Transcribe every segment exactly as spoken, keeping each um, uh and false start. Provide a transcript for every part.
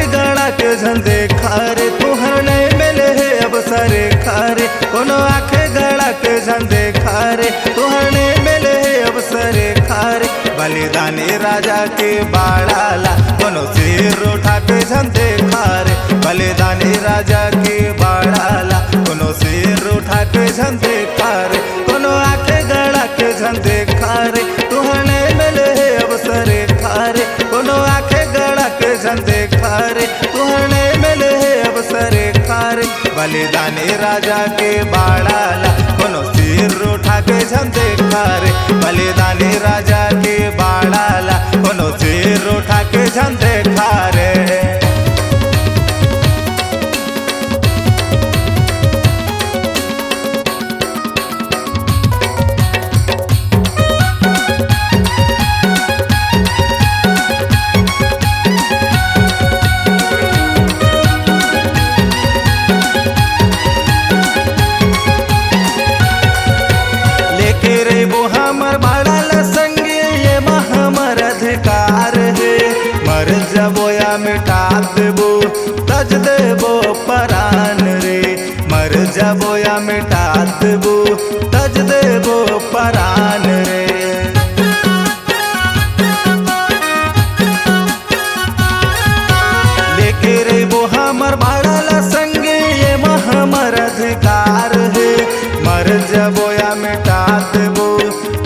गड़ा के झन देखा रे, तुहर नइ मिले हे अवसर रेखा रे। कोनो आँखे गड़ा के झन देखा रे, तुहर नइ मिले हे अवसर रेखा रे। बलिदानी राजा के बाड़ा ला कोनो सिर उठा के झन देखा रे। बलिदानी राजा के बाड़ा ला कोनो सिर उठा के झन देखा रे। कोनो आँखे गड़ा के झन देखा रे, तुहर नइ मिले हे अवसर रेखा रे। कोनो आँखे गड़ा के झन देखा रे, तुहर नइ मिले हे अवसर रेखा रे। बलिदानी राजा के बाड़ा ला कोनो सिर उठा के झन देखा रे। बलिदानी राजा के बाड़ा ला कोनो सिर उठा के झन देखा रे। लेके रहिबो हमर बाड़ा ला संगी, ये मा हमर अधिकार हे। मर जबो या मिटा देबो, तज देबो परान रे। मर जबो या मिटा देबो, तज देबो परान रे। लेके रहिबो हमर बाड़ा ला संगे, ये मा हमर अधिकार हे। मर जबो या मिटा देबो,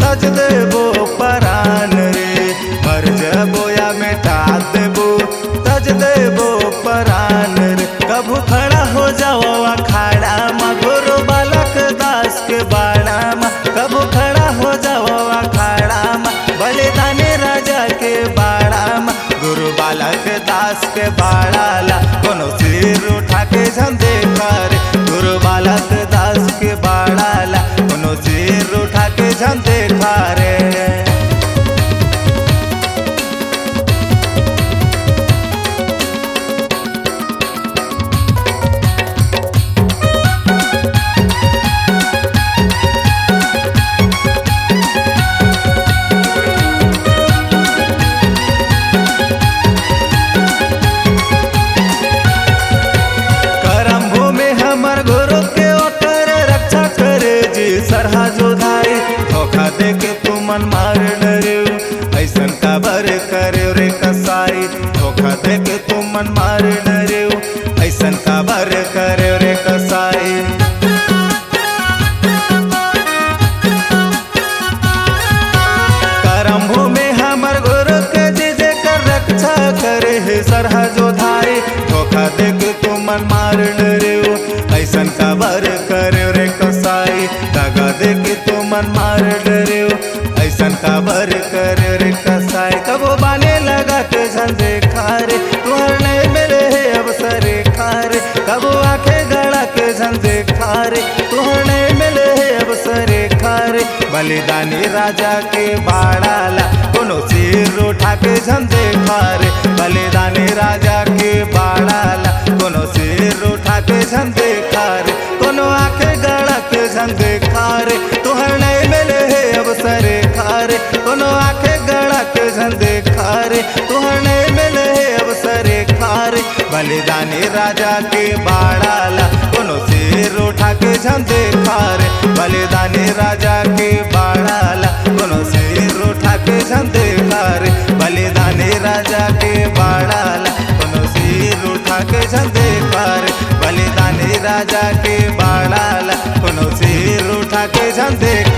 तज देबो परान रे। मर जबो या मिटा देबो, तज देबो परान रे। कभू खड़ा हो जाओ अखाड़ा मा, गुरु बालक दास के बाड़ा मा। कभू खड़ा हो जाओ अखाड़ा मा, बलिदानी राजा के बाड़ा मा। गुरु बालक दास के बाड़ा ला कोनो सिर उठा के झन देखा रे। गुरु बालक दास के बाड़ा ला कोनो सिर उठा के झन देखा रे। करम भूमि हमर गुरु के, ओकर रक्षा करे जी सरहा जोधाई। धोखा दे के तुमन मार डरेव, अइसन काबर करेव रे कसाई। धोखा दे के तुमन मार डरेव, अइसन काबर करेव रे कसाई। करम भूमि हमर गुरु के जी, जेकर रक्षा करे हे सरहा जोधाई। धोखा दे के तुमन मार डरेव, अइसन काबर करेव रे कसाई। दगा दे के तुमन मार डरेव, अइसन काबर करेव रे कसाई। कभू बाने लगा के झन देखा रे, तुहर नइ मिले हे अवसर रेखा रे। कभू आँखे गड़ा के झन देखा रे, तुहर नइ मिले हे अवसर रेखा रे। बलिदानी राजा के बाड़ा ला कोनो सिर उठा के झन देखा रे। बलिदानी राजा के बाड़ा ला कोनो सिर उठा के झन देखा रे। कोनो आँखे गड़ा के झन देखा रे, तुहर नइ मिले हे अवसर रेखा रे। कोनो आँखे गड़ा के झन देखा रे, तुहर नइ मिले हे अवसर रेखा रे। बलिदानी राजा के बाड़ा ला कोनो सिर उठा के झन देखा रे। बलिदानी राजा के बाड़ा ला कोनो सिर उठा के झन देखा रे। बलिदानी राजा के बाड़ा ला कोनो सिर उठा के झन देखा रे। बलिदानी राजा के बाड़ा ला कोनो सिर उठा के झन देखा